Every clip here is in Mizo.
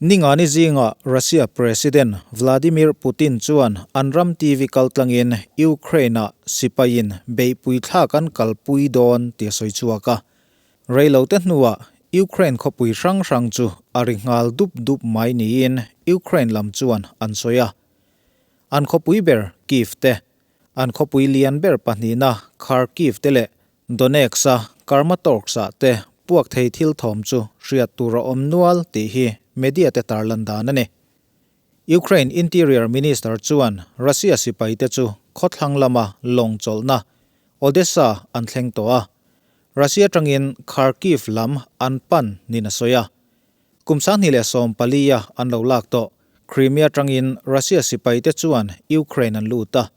Ningani zinga Russia President Vladimir Putin chuan an ram TV kaltlangin Ukraine-ah sipaiin beihpui thlak an kalpui dawn tih a sawi chhuak a. Reilote hnuah Ukraine khawpui hrang hrang chu a ri nghal dup dup mai niin Ukraine lam chuan an sawi a. An khawpui ber Kyiv te, an khawpui lian ber pahnihna Kharkiv te leh Donetsk-a Kramatorsk-ah te puak thei thil thawm chu hriat tur a awm nual tih hi media te tarlan dan a ni. Ukraine Interior Minister chuan Russia sipaite chu khawthlang lama lawng chawlhna Odessa an thleng tawh a, Russia tangin Kharkiv lam an pan niin a sawi a. Kum 2014 a an lo lak tawh Crimea tangin Russia sipaite chuan Ukraine an lut a,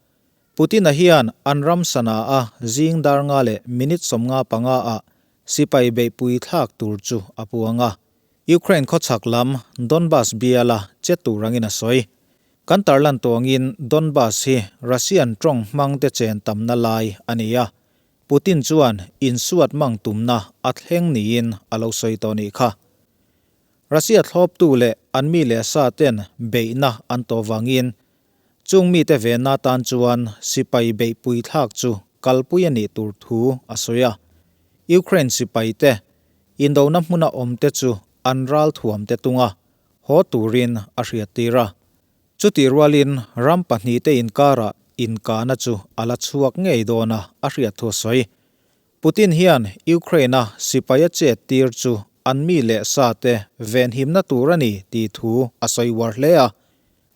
Putin-a hian an ram Sanaa-a zing dar nga leh minute 55 ah sipai beihpui thlak tur chu a puang a. Ukraine khawchhak lam Donbas biala che tur angin a sawi. Kan tarlan tawngin Donbas hi Russian tawng hmangte chen tamna lai a ni a. Putin chuan insuat mang tumna a thleng niin a lo sawi tawh nih kha. Russia thlawptu leh an mi leh sa ten beihna an tawh vangin Chung mite venna tan chuan sipai beihpui thlak chu kalpui a nih tur thu a sawi a. Ukraine sipaite indona hmuna awmte chu an ralthuamte tunga haw turin a hriattir a. Chutih rualin ram pahnihte inkarah inkahna chu a la chhuak ngei dawn a a hriat thu a sawi. Putin hian Ukraine-a sipai a chet tir chu an mi leh sate venhimna tur a ni tih thu a sawi uar hle a.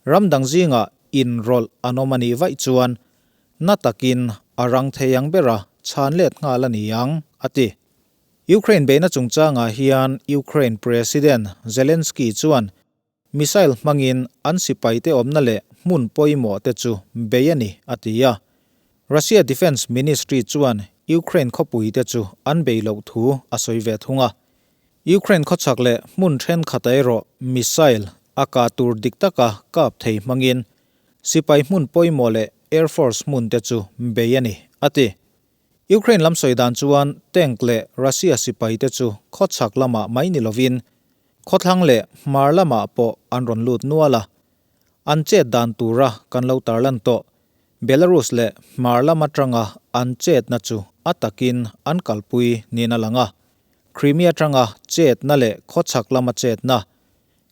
Ram dang zingah inrawlh an awm a nih vaih chuan na takin a rang thei ang bera chhan let nghal a ni ang, a ti. Ukraine beihna chungchangah hian Ukraine President Zelensky chuan missile hmangin an sipaite awmna leh hmun pawimawh te chu bei a ni, a ti a. Russia Defence Ministry chuan Ukraine khawpuite chu an bei loh thu a sawi ve thung a. Ukraine khawchhak leh hmun thenkhat erawh missile a kah tur dik taka kap thei hmangin sipai hmun pawimawh leh air force hmun te chu bei a ni, a ti. Ukraine lam sawi dan chuan tank leh Russia sipai te chu khawchhak lamah mai ni lovin khawthlang leh hmar lamah pawh an rawn lut nual a. An chet dan tura kan lo tarlan tawh Belarus leh hmar lam atanga an chetna chu a takin an kalpui niin a lang a. Crimea atanga chetna leh khawchhak lama chetna,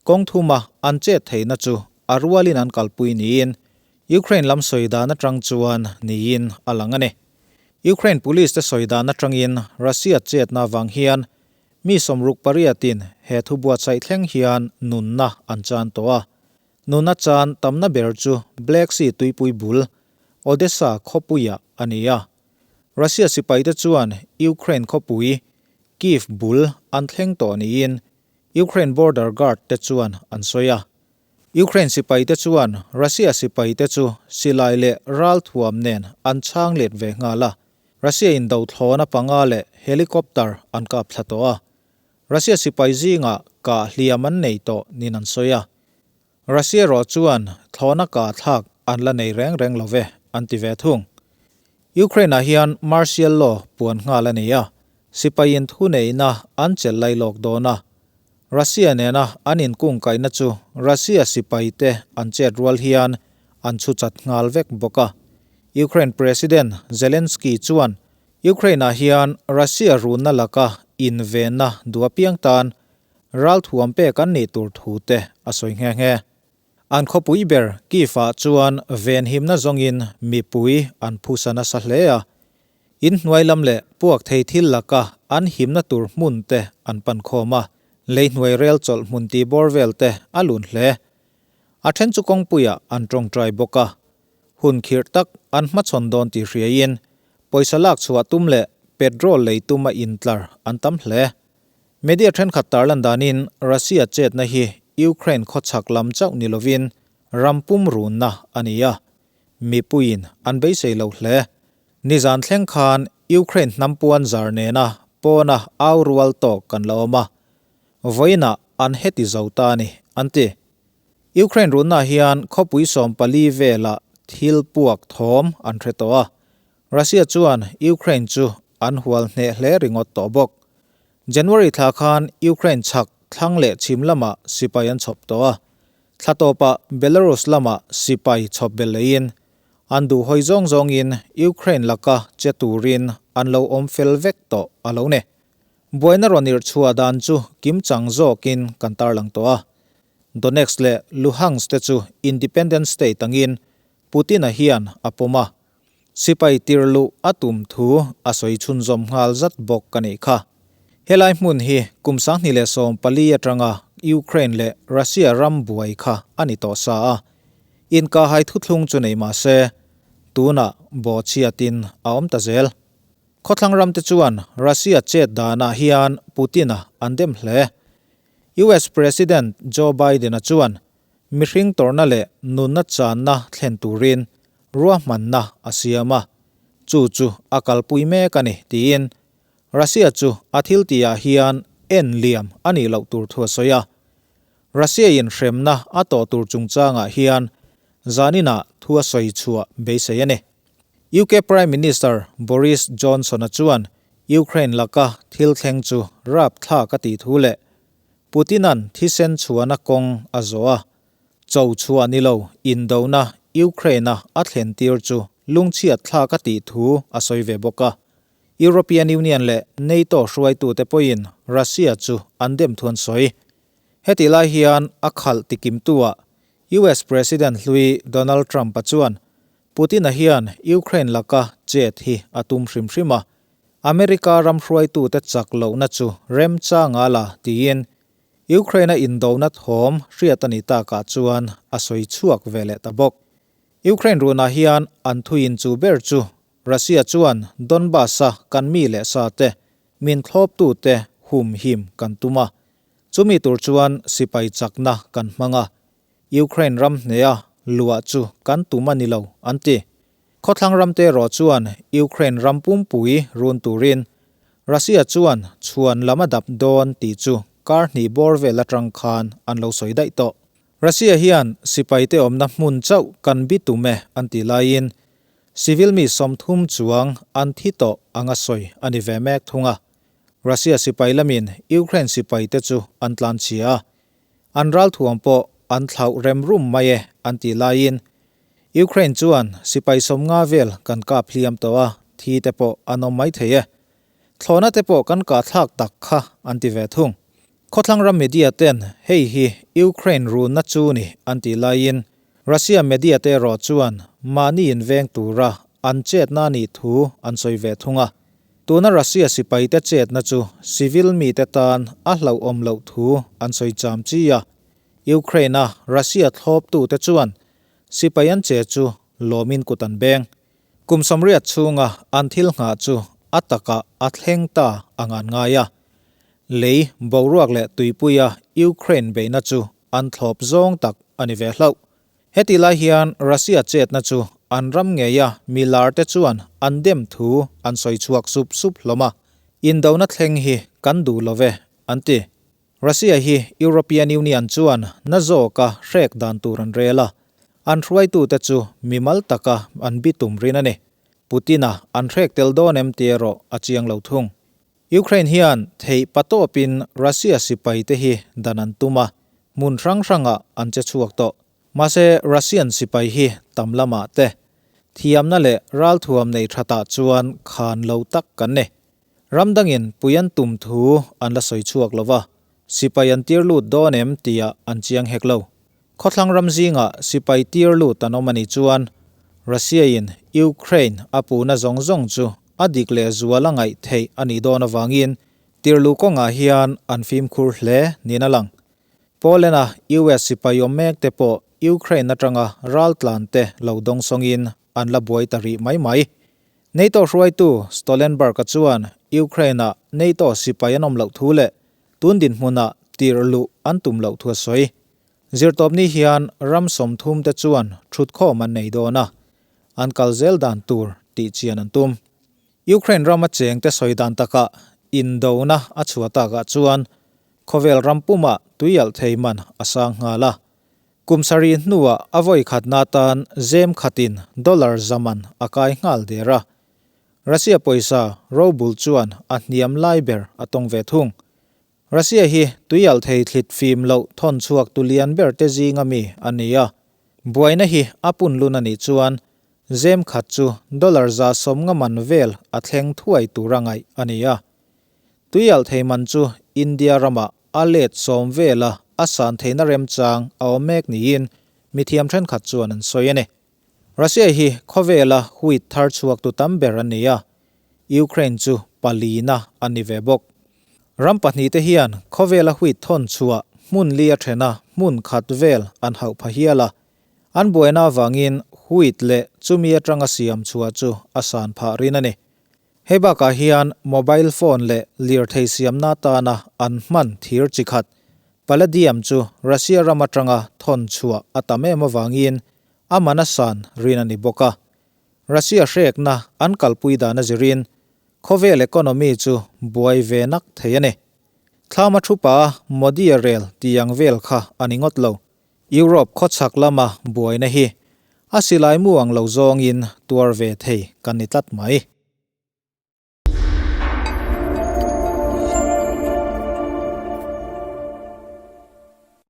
kawng thuma an chet theihna chu a rualin an kalpui niin Ukraine lam sawi dan atang chuan niin a lang a ni. Ukraine police te sawi dan atangin Russia chetna avang hian mi 68 in he thu buatsaih thleng hian nunna an chan tawh a. Nunna chan tamna ber chu Black Sea tuipui bul Odessa khawpuiah a ni a. Russia sipaite chuan Ukraine khawpui Kyiv bul an thleng tawh niin Ukraine border guard te chuan an sawi a. Ukraine sipaite chuan Russia sipaite chu silai leh ralthuam nen an chhang let ve nghal a. Russia in dothlawna panga leh helicopter an kap thla tawh a. Russia sipai zingah kah hliam an nei tawh niin an sawi a. Russia erawh chuan thlawhna kah thlak an la nei reng reng lo ve, an ti ve thung. Ukraine-ah hian martial law puan nghal a ni a, sipaiin thuneihna an chelh lai lawk dawn a. Russia nena an inkungkaihna chu Russia sipaite an chet rual hian an chhu chat nghal vek bawk a. Ukraine President Zelensky chuan Ukraine-ah hian Russia runna laka invenna duh apiang tan Ralthuam pek an nih tur thu te a sawi nghe nghe. An khawpui ber Kyiv-ah chuan venhimna zawngin mipui an phusa nasa hle a. In hnuai lam leh puak thei thil laka an himna tur hmun te an pan khawm a, lei hnuai rel chawlh hmun tih bawr vel te a lun hle. A then chu kawngpuiah an tawngtai bawk a. Hun khirh tak an hmachhawn dawn tih hriaiin pawisa lak chhuah tum leh petrol lei tuma intlar an tam hle. Media thenkhat tarlan danin Russia chetna hi Ukraine khawchhak lam chauh ni lovin ram pum runna a ni a, mipuiin an beisei lo hle. Nizan thleng khan Ukraine hnam puan zar nena pawna au rual tawk kan la awm a, vawiinah an heti zo ta a ni, an ti. Ukraine runna hian khawpui 14 velah thil puak thawm an hre tawh a, Russia chuan Ukraine chu an hual hneh hle ringawt tawh bawk. January thla khan Ukraine chhak thlang leh chhim lamah sipai an chhawp tawh a. Thla tawpah Belarus lamah sipai chhawp belh leiin an duh hawi zawng zawngin Ukraine laka che turin an lo awm fel vek tawh a lo ni. Buaina rawn irh chhuah dan chu kimchang zawkin kan tarlang tawh a. Donetsk leh Luhansk te chu independent state angin Putin-a hian a pawm a. Sipai tir luh a tum thu a sawi chhunzawm nghal zat bawk a nih kha. Helai hmun hi kum 2014 atanga Ukraine leh Russia ram buai kha a ni tawh sa a. Inkahhai thuthlung chu nei mah se, tunah bawhchhiatin a awm ta zel. Khawthlang ramte chuan Russia chet danah hian Putin-a an dem hle. US President Joe Biden-a chuan mihring tawrhna leh nunna channa thlen turin ruahmanna a siam a, chu chu a kalpui mek a ni tiin Russia chu a thiltihah hian en liam a nih loh tur thu a sawi a. Russia-in hremna a tawh tur chungchangah hian zaninah thu a sawi chhuah beisei a ni. UK Prime Minister Boris Johnson-a chuan Ukraine laka thil thleng chu rapthlak a tih thu leh Putin-a'n thisen chhuahna kawng a zawh a, cho chhuah ni lo indona Ukraine-a a thlen tir chu lungchhiat thlak a tih thu a sawi ve bawk a. European Union leh NATO hruaitute pawhin Russia chu an dem thu an sawi. Hetih lai hian a khalh tikimtu-ah US President hlui Donald Trump-a chuan Putin-a hian Ukraine laka chet hi a tum hrim hrim a, America ram hruaitute chak lohna chu remchanga la tiin Ukraine-a indona thawm hriat a nih takah chuan a sawi chhuak ve leh ta bawk. Ukraine runah hian an thuin chu ber chu Russia chuan Donbas-a kan mi leh sa te, min thlawptute humhim kan tum a, chumi tur chuan sipai chakna kan hmang a, Ukraine ram hneha luah chu kan tum a ni lo, an ti. Khawthlang ramte erawh chuan Ukraine ram pumpui run turin Russia chuan chhuan lam a dap dawn tih chu kar hnih bawr vel atang khan an lo sawi daih tawh. Russia hian sipaite awmna hmun chauh kan bi tum e an tih laiin civil mi 30 chuang an thi tawh anga sawi a ni ve mek thung a. Russia sipai lamin Ukraine sipaite chu an tlanchhia a, An ralthuam pawh an thlauh rem rum mai e an tih laiin Ukraine chuan sipai 50 vel kan kap hliam tawh a, thi te pawh an awm mai thei e. Thlawhna te pawh kan kah thlak tak kha an ti ve thung. Khawthlang ram media ten hei hi Ukraine runna chu ni an tih laiin Russia media te erawh chuan mahni inveng tura an chetna nih thu an sawi ve thung a. Tuna Russia sipaite chetna chu civil mite tan a hlauhawm loh thu an sawi cham chi a, Ukraine-a Russia thlawptute chuan sipai an che chu lawmin kut an beng. Kum 80 chhunga an thil nghah chu a takah a thleng ta ang an ngai a. Lei boruak leh tuipuia Ukraine beihna chu an thlawp zawng tak a ni ve hlauh. Heti lai hian Russia chetna chu an ram ngeia mi lar te chuan an dem thu an sawi chhuak sup sup hlawm a, indona thleng hi kan duh lo ve, an ti. Russia hi European Union chuan na zawka hrek dan tur an rel a, an hruaitute chu mimal taka an bitum rin a ni. Putin-a an hrek tel dawn em tih erawh a chiang lo thung. Ukraine hian theih patawpin Russia sipaite hi dan an tum a, hmun hrang hrangah an che chhuak tawh. Mahse, Russian sipai hi tam lamah te, thiamna leh ralthuam nei thatah chuan khan lo tak kan ni. Ram dangin pui an tum thu an la sawi chhuak lo va, sipai an tir lut dawn em tihah an chiang hek lo. Khawthlang ram zingah sipai tir lut an awm a nih chuan Russia-in Ukraine a puhna zawng zawng chu a dik leh zual a ngaih theih a nih dawn avangin tirluh kawngah hian an fimkhur hle niin a lang. Poland-a US sipai awm mek te pawh Ukraine atanga raltlan te lo dawngsawngin an la buai ta rih mai mai. NATO hruaitu Stoltenberg-a chuan Ukraine-ah NATO sipai an awm loh thu leh tun dinhmunah tirluh an tum loh thu a sawi. Zirtawpni hian ram 30 te chuan thutkhawm an nei dawn a, an kal zel dan tur tih chian an tum. Ukraine rama chengte sawi dan takah indona a chhuah takah chuan khawvel ram pumah tuialh thei man a sang nghal a. Kum sarih hnuah a vawi khatna atan zem khatin dollar za man a kai nghal der a. Russia pawisa ruble chuan a hniam lai ber a tawng ve thung. Russia hi tuialhthei thlit fim loh thawn chhuak tu lian ber te zinga mi a ni a. Buaina hi a punlun a nih chuan zem khat chu dollar 150 man vel a thleng thuai tura ngaih a ni a. Tuialhthei man chu India ramah a let 10 vela a san theihna remchang a awm mek niin mithiam thenkhat chuan an sawi a ni. Russia hi khawvela wheat thar chhuak tu tam ber a ni a, Ukraine chu palina a ni ve bawk. Ram pahnihte hian khawvela wheat thawn chhuah hmun li a thena hmun khat vel an hauh pha hial a, an buaina avangin wheat leh chumi atanga siam chhuah chu a san phah rin a ni. Hei bakah hian mobile phone leh lirthei siamna atana an hman thir chi khat, palladium chu Russia ram atanga thawn chhuah a tam em avangin a man a san rin a ni bawk a. Russia hrekna an kalpui dan a zirin khawvel economy chu buai ve nak thei a ni. Thlama thupa Modi-a rel tih ang vel kha a ni ngawt lo. Europe khawchhak lama buaina hi a silai mu ang lo zawngin tuar ve thei kan ni tlat mai.